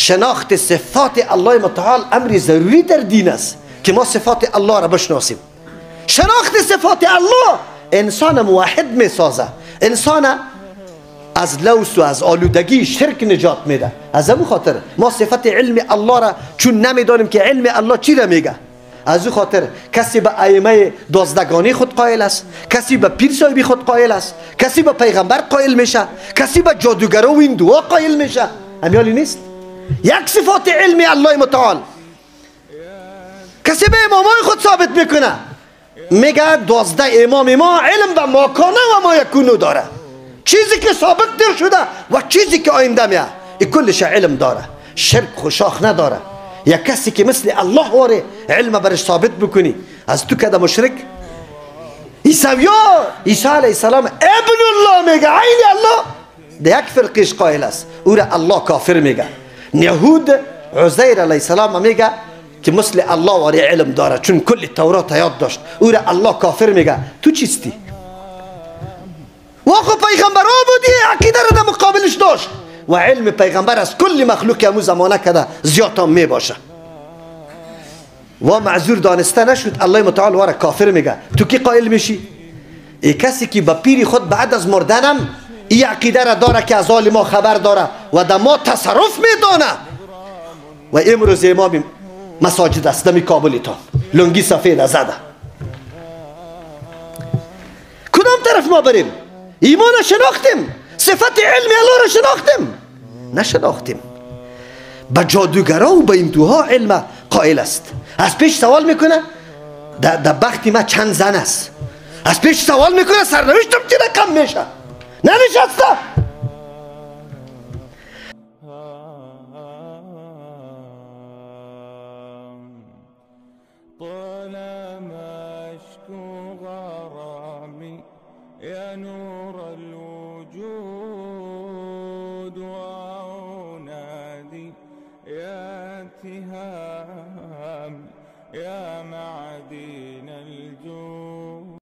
شناخت صفات الله متعال امر ضروری در دین است که ما صفات الله را بشناسیم. شناخت صفات الله انسان موحد می سازه، انسان از لوس و از آلودگی شرک نجات میده. از همون خاطر ما صفت علم الله را چون نمیدانیم که علم الله چی را میگه، از او خاطر کسی به ائمه دوازدگانی خود قائل است، کسی به پیر صاحبی خود قائل است، کسی به پیغمبر قائل میشه، کسی به جادوگرا و هندوها قائل میشه. همیالی نیست. یک صفات علم الله متعال کسی به امامای خود ثابت میکنه، میگه 12 امام ما علم به ماکانه و ما یکونو داره، چیزی که سابق دیر شده و چیزی که آینده میه، این کلش علم داره، شرک خوشاخ نداره. یک کسی که مثل الله واره علم برش ثابت بکنی، از تو کده مشرک. عیسویا عیسی علیه السلام ابن الله میگه، عین الله، ده یک فرقیش قائل است، او را الله کافر میگه. یهود عزیر علیه السلام میگه که مثل الله واره علم داره، چون کل تورات یاد داشت، او را الله کافر میگه. تو چیستی؟ واخو پیغمبر ها بودی، عقیده را در مقابلش داشت و علم پیغمبر از کل مخلوق امو زمانه کده زیاد هم می باشه و معذور دانسته نشد. الله متعال واره کافر میگه. تو کی قائل میشی؟ ای کسی که به پیر خود بعد از مردنم ای عقیده را داره که از حال ما خبر داره و در ما تصرف میدانه. و امروز امام مساجد است دمی کابلتان لنگی سفید زده. کدام طرف ما بریم؟ ایمان شناختیم، صفت علم الله را شناختیم؟ نشناختیم. به جادوگرا و به هندوها علم قائل است. از پیش سوال میکنه در بخت ما چند زن است، از پیش سوال میکنه سرنوشتم چه رقم میشه. ننشسته. يا نور الوجود وأنادي يا تهام يا معدن.